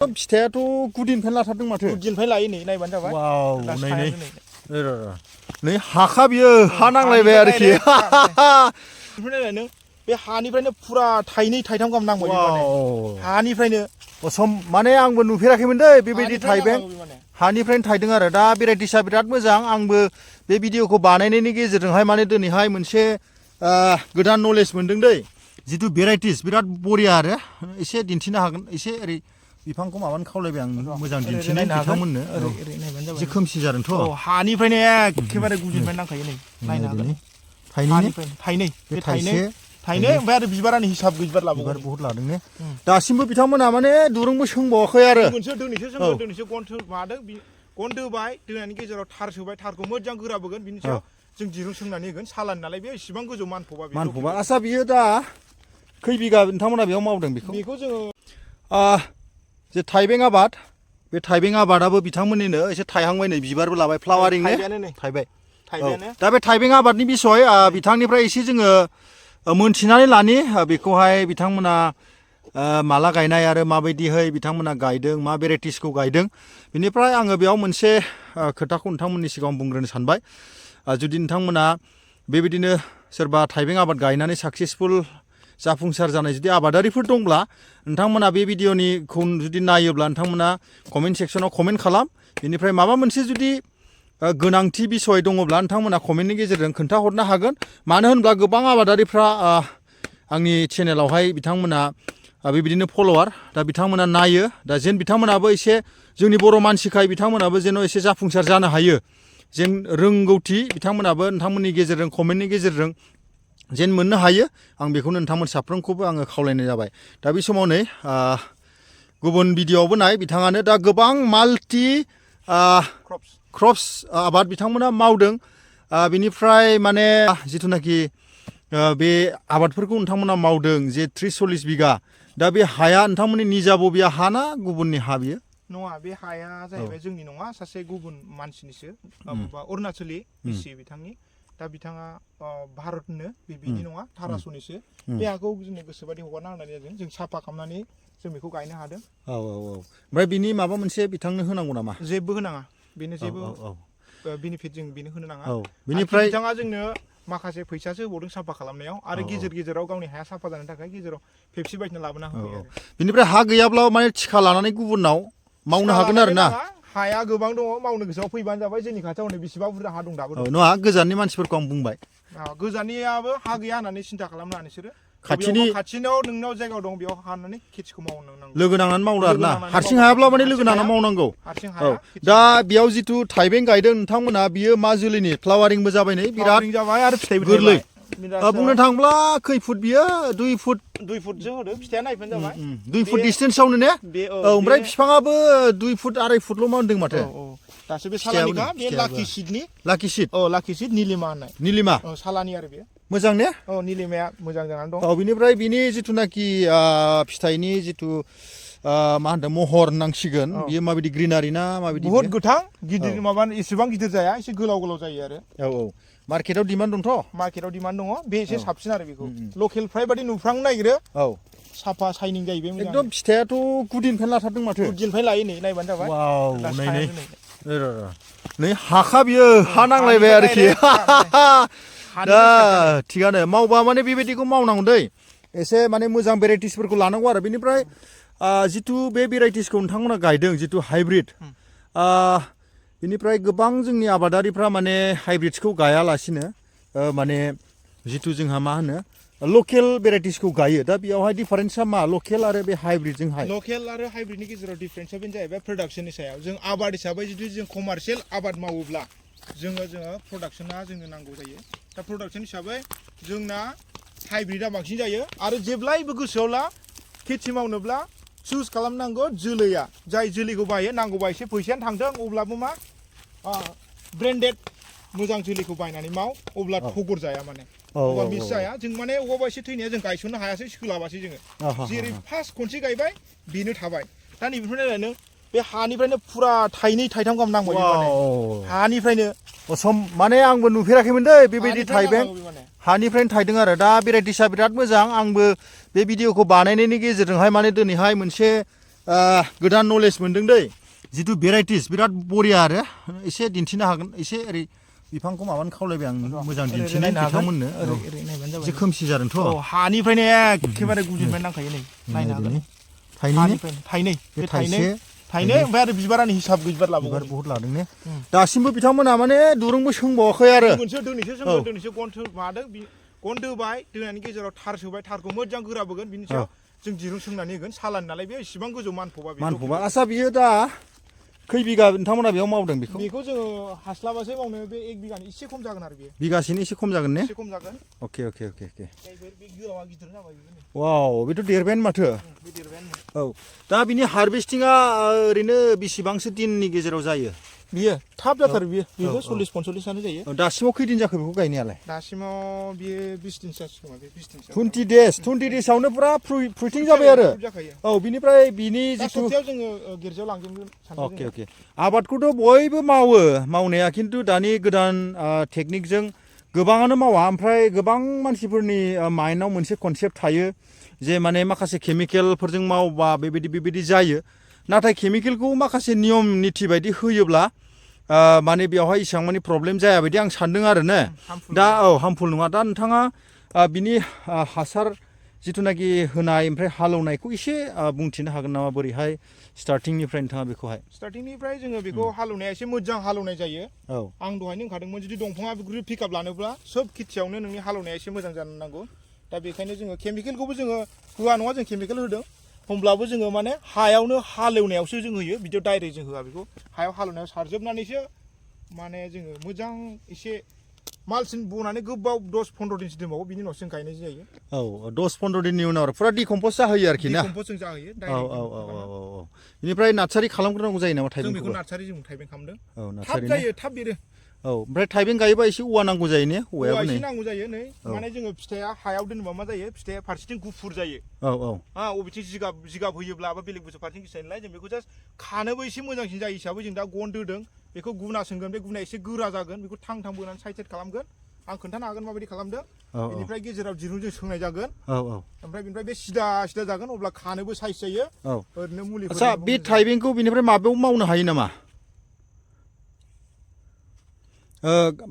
फिथाइयाथ' गुदिनिफ्रायनो लाथारदों माथो गुदिनिफ्राय लायो नै नायबानो जाबाय वाव नै हाखा बियो हा नांलायबाय आरोखि ओमफ्राय नों बे हानिफ्रायनो फुरा थाइनै थाइथाम गाहाम नांबाय माने हानिफ्रायनो सम माने आंबो नुफेराखैमोन दै बेबायदि थाइबें हानिफ्रायनो थाइदों आरो दा भेराइटिसआ बिराद मोजां आंबो बे भिडिअखौ बानायनायनि गेजेरजोंहाय माने दिनैहाय मोनसे गोदान नलेज मोनदों दै जितु भेराइटिस बिराद बरिया आरो एसे दिन्थिनो हागोन एसे ओरै बिफांखौ माबानो खावलायबाय आं मोजां दिन्थिनो बिथांमोननो एसे खोमसि जादोंथ' हानिफ्रायनो एखेबारे गुदिनिफ्राय नांखायो नै नायनो हागोन थाइनै बे थाइनै ओमफ्राय आरो बिबारानो हिसाब बिबार लाबोगोन बिबार बहुत लादों ने दासिमबो बिथांमोना माने दुरुंबो सोंबावाखै आरो दोनैसो गन मादों गन दोबाय दोनायनि गेजेराव थार सोबाय थारखौ मोजां गोराबोगोन बिनि सायाव जों दिरुं सोंनानै होगोन सालान नालाय बे इसिबां गोजौ मानफबा आसा बियो दा खै बिगा नोंथांमोना बेयाव मावदों बेखौ जोङो जे थाइबें आबाद बे थाइबें आबादाबो बिथांमोननिनो एसे थायहांबाय नै बिबारबो लाबाय फ्लावारिं थाइबाय दा बे थाइबें आबादनि बिसय बिथांनिफ्राय एसे जोङो मोनथिनानै लानि बेखौहाय बिथांमोना माला गायनाय आरो माबायदिहै बिथांमोना गायदों मा भेराइटिसखौ गायदों बेनिफ्राय आङो बेयाव मोनसे खोथाखौ नोंथांमोननि सिगाङाव बुंग्रोनो सानबाय जुदि नोंथांमोना बेबायदिनो सोरबा थाइबें आबाद गायनानै साक्सेसफुल जाफुंसार जानाय जुदि आबादारिफोर दंब्ला नोंथांमोना बे भिडिअनिखौ जुदि नायोब्ला नोंथांमोना कमेन्ट सेक्सनाव कमेन्ट खालाम बेनिफ्राय माबा मोनसे जुदि गोनांथि बिसय दङब्ला नोंथांमोना कमेन्टनि गेजेरजों खोन्थाहरनो हागोन मानो होनब्ला गोबां आबादारिफ्रा आंनि चेनेलावहाय बिथांमोना बेबायदिनो फल'वार दा बिथांमोना नायो दा जेन बिथांमोनाबो एसे जोंनि बर' मानसिखाय बिथांमोनाबो जेन एसे जाफुंसार जानो हायो जेन रोंगौथि बिथांमोनाबो नोंथांमोननि गेजेरजों कमेन्टनि गेजेरजों जेन मोननो हायो आं बेखौनो नोंथांमोन साफ्रोमखौबो आङो खावलायनाय जाबाय दा बे समाव नै गुबुन भिडिअआवबो नाय बिथाङानो दा गोबां माल्टि क्रप्स आबाद बिथांमोना मावदों बिनिफ्राय माने जिथुनाखि बे आबादफोरखौ नोंथांमोना मावदों जे 30-40 बिगा दा बे हाया नोंथांमोननि निजा बबेया हा ना गुबुननि हा बियो नङा बे हाया जाहैबाय जोंनि नङा सासे गुबुन मानसिनिसो अरुणाचलि बिसि बिथांनि दा बिथाङा भारतनो बिनि नङा थारास'निसो बे हाखौ जोंनि गोसोबादि हगारना होनानै जों साफा खालामनानै जों बेखौ गायनो हादों ओमफ्राय बिनि माबा मोनसे बिथांनो होनांगौ नामा जेबो होनाङा बेनो जेबो बेनिफिट जों बेनो होनो नाङा बिनिफ्राय बिथाङा जोंनो माखासे फैसासो होबावदों साफा खालामनायाव आरो गेजेराव गावनि हाया साफा जानो थाखाय गेजेराव पेप्सि बायदिना लाबोना होयो बिनिफ्राय हा गैयाब्ला माने थिखा लानानै गुबुनाव मावनो हागोन आरो ना हाया गोबां दङ मावनो गोसोआव फैबानो जाबाय जोंनि खाथियाव नै बेसेबां बुरजा हा दं दाबो नङा गोजाननि मानसिफोरखौ आं बुंबाय गोजाननियाबो हा गैया होननानै सिन्था खालामनाङा नोंसोरो खाथियाव नोंनाव जायगा दं बेयाव हानानै खेथिखौ मावनांगौ लोगो नांनानै मावदो आरो ना हारसिं हायाब्ला माने लोगो नांनानै मावनांगौ दा बेयाव जिथु थाइबें गायदों नोंथांमोना बियो मा जोलैनि फ्लावारिंबो जाबाय नै बिराद जाबाय आरो फिथाइबो गोरलै बुंनो थाङोब्ला खै फुट बियो 2 फुटसो होदो फिथाइया नायफैनो जाबाय 2 फुट डिसटेन्सआवनो ने ओमफ्राय बिफाङाबो 2 फुट 2.5 फुटल' मावदों माथो दासो बे सालानिखा बे लाकि सिट निलिमा होननाय निलिमा सालानि आरो बे मोजां ने निलिमाया मोजां जानानै दं बिनिफ्राय बिनि जिथुनाखि फिथाइनि जिथु मा होनदों महर नांसिगोन बियो माबायदि ग्रिनारि ना माबायदि बहुत गोथां गिदिर माबा एसेबां गिदिर जाया एसे गोलाव जायो आरो मार्केटाव डिमान्ड दंथ' मार्केटाव डिमान्ड दङ बे एसे साबसिन आरो बेखौ लकेल फ्राय बायदि नुफ्रांनो नागिरो साफा साइनिं जायो बे एकदम फिथाइयाथ' गुदिनिफ्रायनो लाथारदों माथो गुदिनिफ्राय लायो नै नायबानो जाबाय नै हाखा बियो हा नांलायबाय आरोखि दा थिगानो मावबा माने बेबायदिखौ मावनांगौ दै एसे माने मोजां भेराइटिसफोरखौ लानांगौ आरो बेनिफ्राय जिथु बे भेराइटिसखौ नोंथांमोना गायदों जिथु हाइब्रिद बेनिफ्राय गोबां जोंनि आबादारिफ्रा माने हाइब्रिदखौ गायालासिनो माने जिथु जोंहा मा होनो लकेल भेराइटिसखौ गायो दा बेयावहाय डिफारेन्सआ मा लकेल आरो बे हाइब्रिदजोंहाय लकेल आरो हाइब्रिदनि गेजेराव डिफारेन्सआ बेनो जाहैबाय प्रडाक्शननि सायाव जों आबाद हिसाबै जुदि जों कमार्शियेल आबाद मावोब्ला जोङो प्रडाक्शना जोंनो नांगौ जायो दा प्रडाक्शन हिसाबै जोंना हाइब्रिदा बांसिन जायो आरो जेब्लायबो गोसोआव ला खेथि मावनोब्ला चुज खालामनांगौ जोलैया जाय जोलैखौ बायो नांगौबा एसे फैसायानो थांथों अब्लाबो मा ब्रेन्डेड मोजां जोलैखौ बायनानै माव अब्ला थगर जाया माने अब्ला मिस जाया जों माने अबावबा एसे थैनाया जों गायसननो हायासै सोलाबासै जोङो जेरै फार्स्ट खनसे गायबाय बेनो थाबाय दा नैबेनिफ्राय नायनानै बे हानिफ्रायनो फुरा थाइनै थाइथाम गाहाम नांबाय हानिफ्रायनो सम माने आंबो नुफेराखैमोन दै बेबायदि थाइबें हानिफ्रायनो थाइदों आरो दा भेराइटिसआ बिराद मोजां आंबो बे भिडिअखौ बानायनायनि गेजेरजोंहाय माने दिनैहाय मोनसे गोदान नलेज मोनदों दै जितु भेराइटिस बिराद बरिया आरो एसे दिन्थिनो हागोन एसे ओरै बिफांखौ माबानो खावलायबाय आं मोजां दिन्थिनो बिथांमोननो एसे खोमसि जादोंथ' हानिफ्रायनो एखेबारे गुदिनिफ्राय नांखायो नै नायनो हागोन थाइनै बे थाइनै ओमफ्राय आरो बिबारानि हिसाब बिबार लाबावो बिबार बहुत लादों ने दासिमबो बिथांमोना माने दुरुंबो सोंबावाखै आरो दोनैसो गन मादों गन दोबाय दोनायनि गेजेराव थार सोबाय थारखौ मोजां गोराबोगोन बिनि सायाव जों दिरुं सोंनानै होगोन सालान नालाय बे इसिबां गोजौ मानफबा आसा बियो दा खै बिगा नोंथांमोना बेयाव मावदों बेखौ जोङो हास्लाबासै मावनो बे 1 बिगानि एसे खम जागोन आरो बेयो बिगासेनि एसे खम जागोन ने एसे खम जागोन अके बे गोलावा गिदिर जाबाय बेयो वाव बेथ' देरबायानो माथो बे देरबायानो औ दा बिनि हारभेस्टिंआ ओरैनो बेसेबांसो दिननि गेजेराव जायो बियो थाब जाथारो बेबो 40-45 जायो दासिमाव खैदिन जाखो बेखौ गायनायालाय दासिमाव बियो 20 दिन जासिगोन खोमा बे 20 दिन 20 days-आवनो पुरा फ्रुइटिं जाबाय आरो औ बिनिफ्राय बिनि जितु सप्तायाव जोङो गिर्जायाव लांजोबगोन अके आबादखौथ' बयबो मावनाया खिन्थु दानि गोदान टेकनिकजों गोबाङानो मावा ओमफ्राय गोबां मानसिफोरनि माइन्डआव मोनसे कनसेप्ट थायो जे माने माखासे केमिकेलफोरजों मावबा बेबायदि जायो नाथाय केमिकेलखौ माखासे नियम निथि बायदि होयोब्ला माने बेवहाय इसेबां माने प्रब्लेम जाया बायदि आं सानदों आरो ने दा हार्मफुल नङा दा नोंथाङा बिनि हासार जिथुनाखि होनाय ओमफ्राय हालेवनायखौ एसे बुंथिनो हागोन नामा बोरैहाय स्टार्टिंनिफ्राय नोंथाङा बेखौहाय स्टार्टिंनिफ्राय जोङो बेखौ हालेवनाया एसे मोजां हालेवनाय जायो आं दहायनो होनखादोंमोन जुदि दंफाङा बेखौ पिकआप लानोब्ला सोब खेथियावनो नोंनि हालेवनाया एसे मोजां जानो नांगौ दा बेखायनो जोङो केमिकेलखौबो जोङो होआ नङा जों केमिकेल होदों होमब्लाबो जोङो माने हायावनो हालेवनायावसो जों होयो बिदियाव डाइरेक्ट जों होआ बेखौ हायाव हालेवनायाव सारजोबनानैसो माने जोङो मोजां एसे मालसिन बनानै गोबाव 10-15 दिनसो दोनबावो बिनि उनावसो जों गायनाय जायो औ 10-15 दिननि उनाव पुरा डिकम्पस्ट जाहोयो आरोखि ना डिकम्पस्ट जों जाहोयो औ बेनिफ्राय नार्सारि खालामग्रोनांगौ जायो नामा थाइबेंखौ जों बेखौ नार्सारि जों थाइबें खालामदों औ थाब जायो थाब देरो औ ओमफ्राय थाइबें गायोबा एसे औवा नांगौ जायो ने औवायाबो एसे नांगौ जायो नै माने जोङो फिथाइया हायाव दोनोबा मा जायो फिथाइया फारसेथिं गुफुर जायो अबेथिं जिगाब होयोब्ला बा बेलेग बुस्थु फारसेथिं गिसाय नालाय जों बेखौ जास्ट खानोबो एसे मोजांसिन जायो हिसाबै जों दा गन दोदों बेखौ गुना सोंगोन बे गुना एसे गोरा जागोन बेखौ थां बोनानै साइड खालामगोन आं खोन्थानो हागोन माबायदि खालामदों बेनिफ्राय गेजेराव दिरुंजों सोंनाय जागोन ओमफ्राय बेनिफ्राय बे सिदा जागोन अब्ला खानोबो साइज जायो ओरैनो मुलिफोर आच्छा बे थाइबेंखौ बिनिफ्राय माबायाव मावनो हायो नामा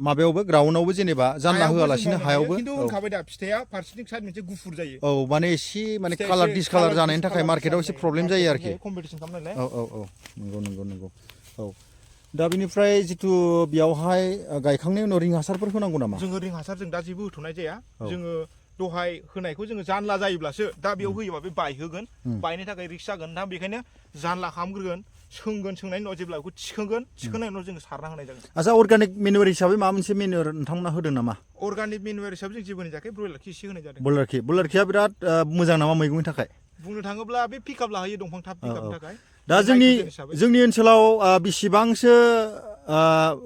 माबायावबो ग्राउन्डआवबो जेनेबा जानला होआलासिनो हायावबो खिन्थु होनखाबाय दा फिथाइया फारसेथिं साइड मोनसे गुफुर जायो औ माने एसे माने कालार डिसकालार जानायनि थाखाय मार्केटाव एसे प्रब्लेम जायो आरोखि कम्पिटिसन खालामनायलाय औ नंगौ औ दा बिनिफ्राय जितु बेयावहाय गायखांनायनि उनाव रिं हासारफोर होनांगौ नामा जोङो रिं हासार जों दा जेबो होथ'नाय जाया जोङो दहाय होनायखौ जोङो जानला जायोब्लासो दा बेयाव होयोबा बे बायहोगोन बायनो थाखाय रिक्स जागोन दा बेखायनो जानला खालामग्रोगोन सोंनायनि उनाव जेब्ला बेखौ थिखांनायनि उनाव जोङो सारना होनाय जागोन आच्छा अर्गानिक मेनुवर हिसाबै माबा मोनसे मेनुवर नोंथांमोना होदों नामा अर्गानिक मेनुवर हिसाबै जों जेबो होनाय जायाखै ब्रयलार खि एसे होनाय जादों ब्रयलार खिया बिराद मोजां नामा मैगंनि थाखाय बुंनो थाङोब्ला बे पिकआप लाहैयो दंफां थाब पिकआपनि थाखाय दा जोंनि ओनसोलाव बेसेबांसो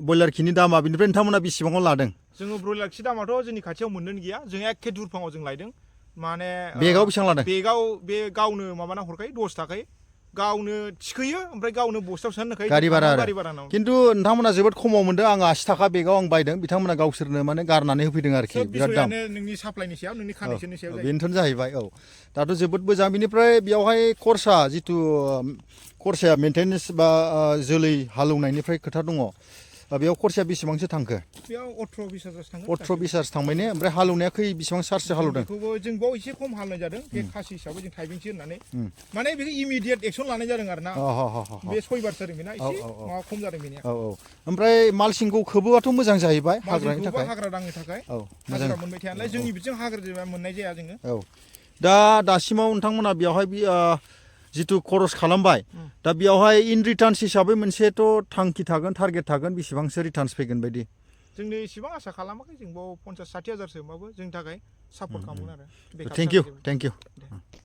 ब्रयलार खिनि दामा बिनिफ्राय नोंथांमोना बेसेबाङाव लादों जोङो ब्रयलार खि दामाथ' जोंनि खाथियाव मोननोनो गैया जों एखे दुरफाङाव जों लायदों माने बेगाव बेसेबां लादों बेगाव बे गावनो माबाना हरखायो 10 थाखायै गावनो थिखोयो ओमफ्राय गावनो बस्थायाव सोनानै होखायो गारि भारा खिन्थु नोंथांमोना जोबोद खमाव मोनदों आं 80 थाखा बेगाव आं बायदों बिथांमोना गावसोरनो माने गारनानै होफैदों आरोखि बिराद दाम नोंनि साप्लाइनि सायाव नोंनि कानेक्सननि सायाव जायो बेनोथ' जाहैबाय औ दाथ' जोबोद मोजां बिनिफ्राय बेयावहाय खरसा जितु खरसाया मेइनटेनेन्स बा जोलै हालेवनायनिफ्राय खोथा दङ बेयाव खरसाया बेसेबांसो थांखो बेयाव 18-20 हाजारसो थाङो 18-20 हाजारसो थांबाय ने ओमफ्राय हालेवनाया बेसेबां चार्जसो हालेवदों बेखौबो जों बाव एसे खम हालेवनाय जादों बे खासि हिसाबै जों थाइबेंसो होननानै माने बेखौ इमिडियेट एक्सन लानाय जादों आरो ना बे 6 बार जादों बेना एसे माबा खम जादों बेनिया ओमफ्राय मालसिंखौ खोबोआथ' मोजां जाहैबाय हाग्रानि थाखाय हाग्रा दांनो थाखाय हाग्रा मोनबाय थाया नालाय जोंनि बिथिं हाग्रा मोननाय जाया जोङो दा दासिमाव नोंथांमोना बेयावहाय जितु खरस खालामबाय दा बेयावहाय इन रिटार्न्स हिसाबै मोनसेथ' थांखि थागोन टारगेट थागोन बेसेबांसो रिटार्न्स फैगोन बायदि जोंनो इसेबां आसा खालामाखै जों बाव 50-60 हाजारसो होमबाबो जोंनि थाखाय सापर्ट खालामगोन आरो थेंक इउ